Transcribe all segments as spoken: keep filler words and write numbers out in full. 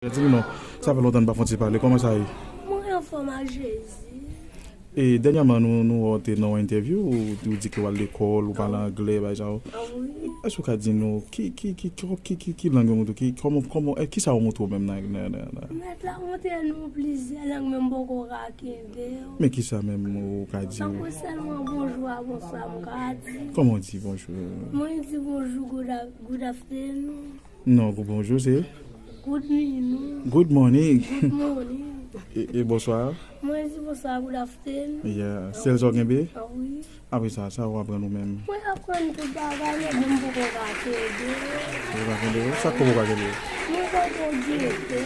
Di m non, sa fè lontan n pa fon ti pale, kòman sa ye? Mwen anfòm ak Jezi. E dènyèman nou nou wè w te nan yon entèvyou, ou, ou di ke w al lekòl, ou pale anglè, bagay sa yo. Ah wi. Èske w ka di nou ki ki ki ki ki ki ki lang yo montre ki kòman kòman e kisa yo montre w menm nan nan nan nan Mèt la montre nou plizyè lang men m poko ka kenbe yo. Men kisa menm ou ka di? Tankou sèlman bonjou a bonswa m ka di. Kòman w di bonjou? Mwen di bonjou, good, a- good afternoon. Non, bonjou se Good morning. Good morning. Good morning. E, e bonswa. Mwen di bonswa, good afternoon. Yeah. Sèl sa w kenbe? Ah wi. Apre sa, sa w aprann ou menm? Mwen aprann tout bagay men men m poko ka kenbe. Ou pa kenbe? Sa k fè w pa kenbe? Mwen poko gen tèt.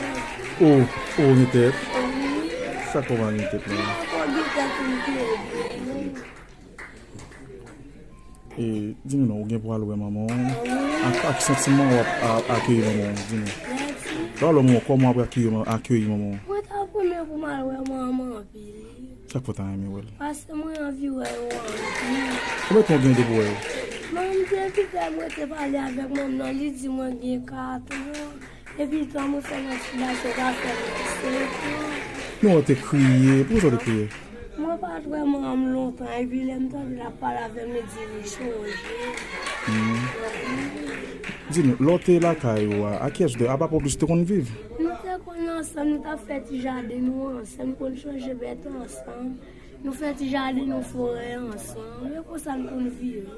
Ou, ou gen tèt? Ah wi. Sa k fè w pa gen tèt la? Mwen poko gen tèt pou m kenbe. E, di m non, ou gen pou al wè manman w? Ak, ak santiman w ap a- akeyi manman w, di m. Mèsi. Lè w al wè manman w, kòman w ap akeyi manman w? Mwen ta renmen pou m al wè manman anpil. Sa k fè w ta renmen wè l? Paske mwen anvi wè yo anpil. Konbyen tan w gen depi w wè yo? Mwen m te envite mwen te pale avèk manman nan, li di mwen gen katran. Epi tan mwen fè nan ti bay se ta fè mwen senk an. Non, w te kriye. Poukisa w te kriye? Mwen pa t wè manman m lontan, epi lè m tande l ap pale avè m, li di li chonje. Di nou, lè w te lakay ou a, a kiyès ou te, a papa w plis te konn viv? Nou te konn ansanm, nou t ap fè ti jaden nou ansanm, nou konn chanje bèt ansanm. Nou fè ti jaden nou forè ansanm. E konsa nou konn viv.